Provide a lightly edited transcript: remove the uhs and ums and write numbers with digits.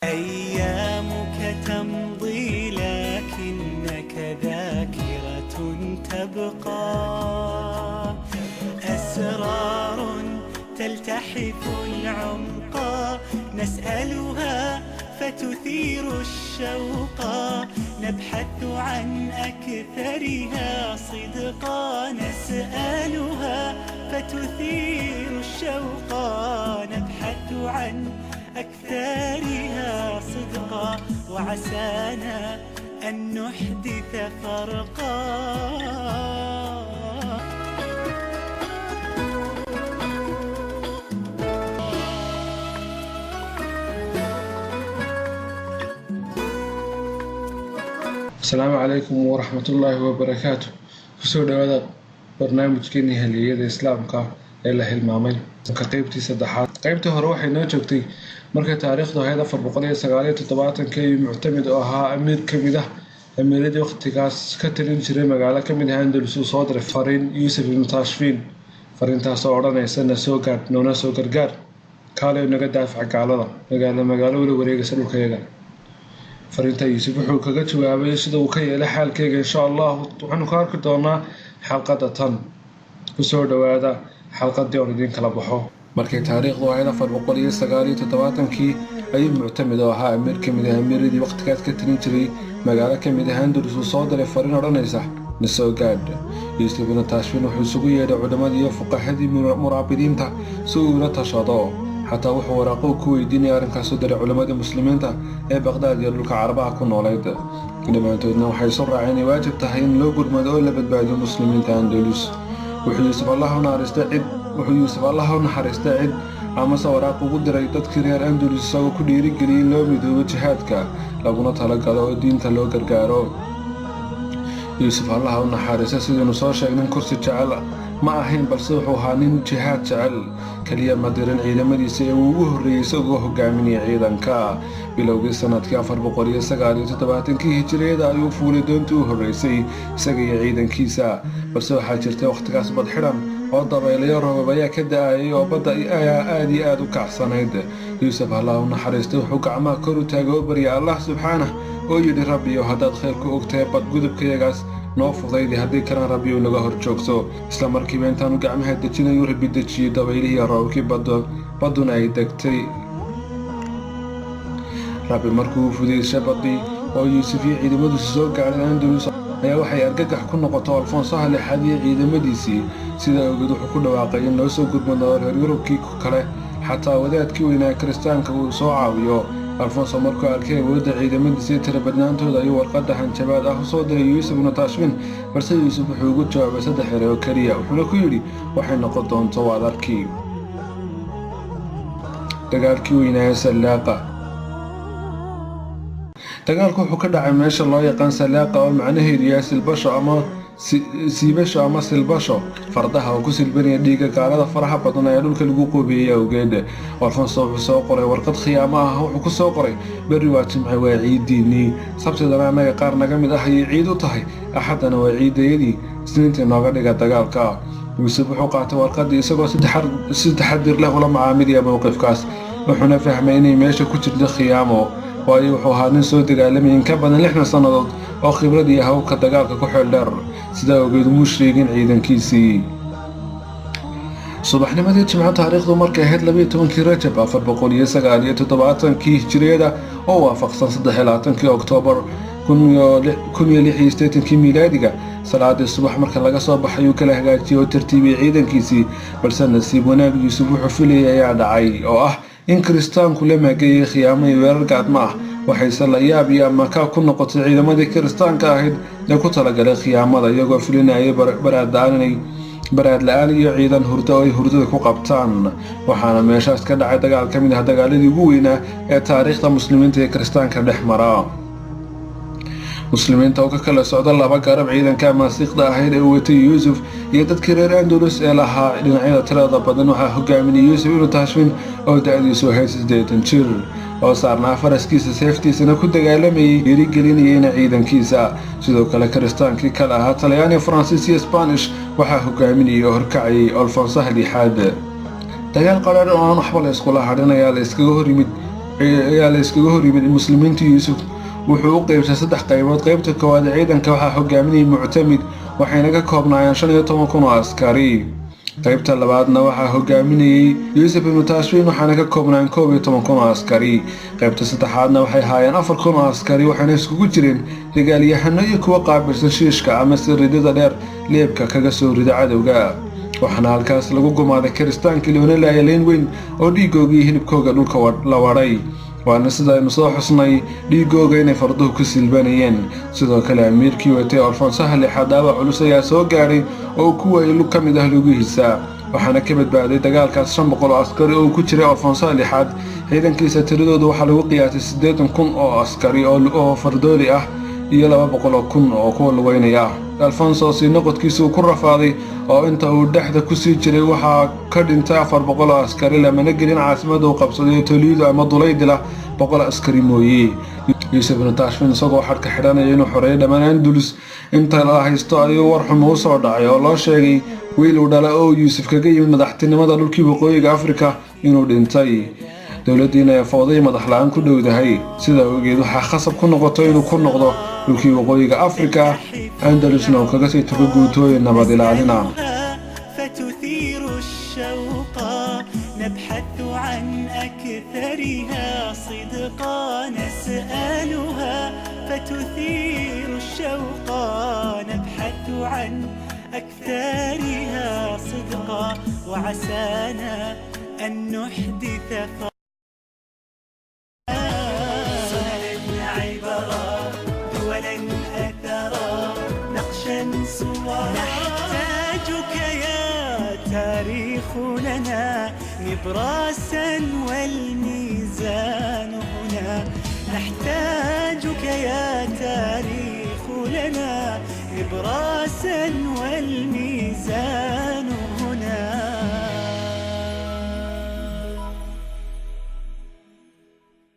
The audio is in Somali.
أيامك تمضي لكنك ذاكرة تبقى، أسرار تلتحف العمق، نسألها فتثير الشوق، نبحث عن أكثرها صدقا، نسألها فتثير الشوق، نبحث عن أكثرها صدقا، وعسانا أن نحدث فرقا. Asalaamu calaykum waraxmatullaahi wabarakaatu. Kusoo dhawaada barnaamijkeenii halyeeyada Islaamka ee la hilmaamay, ka qeybtii saddexaad. Qeybtii hore waxay noo joogtay markay taariikhdu ahayd 479-kii iyo Muctamid oo ahaa amiir ka mid ah amiiradii waqtigaas ka talin jiray magaalo ka mid ah Andalus uu soo diray fariin Yuusuf ibnu Tashfiin, fariintaasoo odhanaysa: "Na soo gaadh, noona soo gargaar, kaalay naga daafac gaalada magaalo magaalo ula wareegaysa dhulkayaga." Fariinta Yuusuf wuxuu kaga jawaabay sida uu ka yeelay xaalkeyga, insha Allah waxaanu ka arki doonaa xalqadda tan. Kusoo dhawaada xalqadii oon idiin kala baxo. Markay taariikhdu ahayd 479-kii ayuu Muctamid oo ahaa amiir ka mid ah amiiradii waqtigaas ka talin jiray magaalo ka mid ah Andalus uu soo diray fariin odhanaysa: "Na soo gaadh." Yuusuf ibnu Tashfiin wuxuu isugu yeedhay culimmadii iyo fuqahadii muraabidiinta si uu ula tashado. Xataa wuxuu waraaqo ku weydiinaya arrinkaas u diray culimmadii Muslimiinta ee Baqdaad iyo dhulka Carabaha ku noolayd. Dhammaantoodna waxay isu raaceen inay waajib tahay in loo gurmado oo la badbaadiyo Muslimiinta Andalus. Wuxuu Yuusuf Allah u naxariistay cid amase waraaq ugu diray dadkii reer Andalus, isagoo ku dhiirigeliyey in loo midoobo jihaadka, laguna talagalo oo diinta loo gargaaro. Yuusuf Allah u naxariista, sidaynu soo sheegnay, kursi jecel ma ahayn, balse wuxuu ahaa nin jihaad jecel. Keliya ma dirin ciidamadiisa ee uu ugu horreeyey isagoo hogaaminaya ciidanka. Bilowgii sanadkii 479-kii Hijiriyada ayuu fuulay doontii u horreysay, isaga iyo ciidankiisa. Balse waxaa jirtay wakhtigaas bad xidhan oo dabaylayo roobab ayaa ka da-ayay oo badda ayaa aad iyo aad u kacsanayd. Yuusuf Allah u naxariistay wuxuu gacmaha kor u taagay oo baryay Allah subxaanah oo yidhi: "Rabbiyow, haddaad khayr ku ogtahay badgudubkayagaas noo fudaydi, haddii kalena Rabbiyow naga hor joogto." Isla markiiba intaanu gacmaha dejinayuu Rabbi dejiyey dabaylihii roobabkii, badduna ay degtay. Rabbi markuu fudayshay baddii oo Yuusuf iyo ciidamadiisu soo gaadheen Andalus ayaa waxay argagax ku noqoto Alfonsoha Lixaad iyo ciidamadiisii. Sidaa awgeed wuxuu ku dhawaaqay in loo soo gurmado reer Yurubkii kale, xataa wadaadkii weynaa Kiristaanka uu soo caawiyo. Alfonso markuu arkay awoodda ciidamadiisa iyo tirabadnaantooda ayuu warqadda hanjabaad ah usoo diray Yuusuf ibnu Tashfin. Balse Yuusuf wuxuu ugu jawaabay saddex erey oo keliya, wuxuuna ku yidhi: "Waxay noqon doonto waad arkii." Dagaalkii weynaa ee Sallaaqa. Dagaalku wuxuu ka dhacay meesha loo yaqaan Salaaqa, oo macnaheedu yahay silbasho ama siibasho ama silbasho fardaha oo ku silbanaya dhiigga gaalada faraha badan ee dhulka lagu qoobiyey awgeed. Alfonso wuxuu soo qoray warqad khiyaamo ah. Wuxuu ku soo qoray: "Berri waa Jimce, waa ciidiinnii. Sabtidana annaga qaar naga mid ah ayay ciid u tahay, Axaddana waa ciidayadii. Isniintii nooga dhiga dagaalka." Yuusuf wuxuu qaatay warqaddii isagoo si taxadir leh ula macaamilaya mowqifkaas, wuxuuna fahmay inay meesha ku jirto khiyaamo, waayo wuxuu ahaa nin soo dagaalamayay in ka badan 60 sannadood oo khibrad iyo hababka dagaalka ku xeel dheer. Sidaa ogeed muu sheegin ciidankiisii. Subaxnimadii Jimco, taariikhdu markay ahayd 12-kii Rajab 479-kii Hijiriyada, oo waafaqsan 23-kii Oktoobar 1086-kii Miilaadiga, salaadii subax marka laga soo baxay uu kala hagaajiyey oo tartiibiyey ciidankiisii. Balse nasiib wanaag, Yuusuf wuxuu filayay ayaa dhacay, oo ah in Kiristaanku la maageeyey khiyaamo iyo weerar gaadma ah. Waxayse la yaab iyo amakaa ku noqotay ciidamadii Kiristaanka ahayd ee ku talagalay khiyaamada, iyagoo filinayay baraad la-aan iyo ciidan hurdo oo ay hurdada ku qabtaan. Waxaana meeshaas ka dhacay dagaal ka mid ah dagaaladii ugu weynaa ee taariikhda Muslimiinta iyo Kiristaanka dhex mara. Muslimiinta oo ka kala socda laba garab, ciidanka Amaasiiqda ahayd ee uu watay Yuusuf iyo dadkii reer Andalus ee lahaa dhinacyada tirada badan, waxaa hogaaminayay Yuusuf ibnu Tashfin oo da-diisu ahayd 80 jir, oo saarnaa faraskiisa, seeftiisana ku dagaalamayay, dhiirigelinayeyna ciidankiisa. Sidoo kale Kiristaankii kale ahaa Talyaani, Faransiis iyo Spanish waxaa hogaaminayay oo horkacayay Alfonsaha Lixaad. Dagaal qadhaadh oo aan waxba la iskula hadhin ayaa la iskaga hor yimid. Ayaa la iskaga hor yimid muslimiintii. Yuusuf wuxuu u qeybsay saddex qaybood. Qaybta koowaad ciidanka waxaa hogaaminayay Muctamid, waxayna ka koobnaayeen 15,000 oo askari. Qaybta labaadna waxaa hogaaminayey Yuusuf ibnu Tashfiin, waxaana ka koobnaayeen 11,000 oo askari. Qaybta saddexaadna waxay haayeen 4,000 oo askari, waxayna iskugu jireen dagaalyahano iyo kuwa qaabilsan shiishka ama si ridada dheer leebka kaga soo rida cadowga. Waxaana halkaas lagu gumaaday kiristaankii, loona laayay leyn weyn oo dhiigooga iyo hilibkooga dhulka la wadhay, waana sida aynu soo xusnay dhiigooga inay farduhu ku silbanayeen. Sidoo kale amiirkii watay Alfonsaha lixaad dhaawac culus ayaa soo gaadhay oo ku waayay lug ka mid ah lugihiisa, waxaana ka badbaaday dagaalkaas 500 oo askari oo ku jiray Alfonsaha lixaad. Ciidankiisa tiradooda waxaa lagu qiyaasay 80,000 oo askari oo fardooli ah iyo 200,000 oo kuwa lugeynaya ah. Alfonso sii noqodkiisa uu ku rafaaday oo inta uu dhexda kusii jiray waxaa ka dhintay 400 oo askari, lamana gelin caasimada uu qabsaday Toliido ama Dulaydila 100 askari mooye. Yuusuf ibnu Tashfin isagoo xadhka xidhanaya inuu xoreeyo dhammaan Andalus inta la haysto ayuu war xumo u soo dhacay oo loo sheegay wiil uu dhala oo Yuusuf kaga yimid madaxtinimada dhulkii waqooyiga Afrika inuu dhintay, dowladdiina ee fooday madax la-aan ku dhowdahay. Sidaa ogeed waxaa khasab ku noqotay inuu ku noqdo dhulkii waqooyiga Afrika, Andalusna uu kaga sii tago guutooyin nabad ilaalina. فتثير الشوق، نبحث عن أكثرها صدقا، نسألها فتثير الشوق، نبحث عن أكثرها صدقا، وعسانا أن نحدث سننا عبرا، دولا أثرا، نقشا صورا. نحتاجك يا تاريخ لنا نبراسا والميزان هنا، نحتاجك يا تاريخ لنا نبراسا والميزان.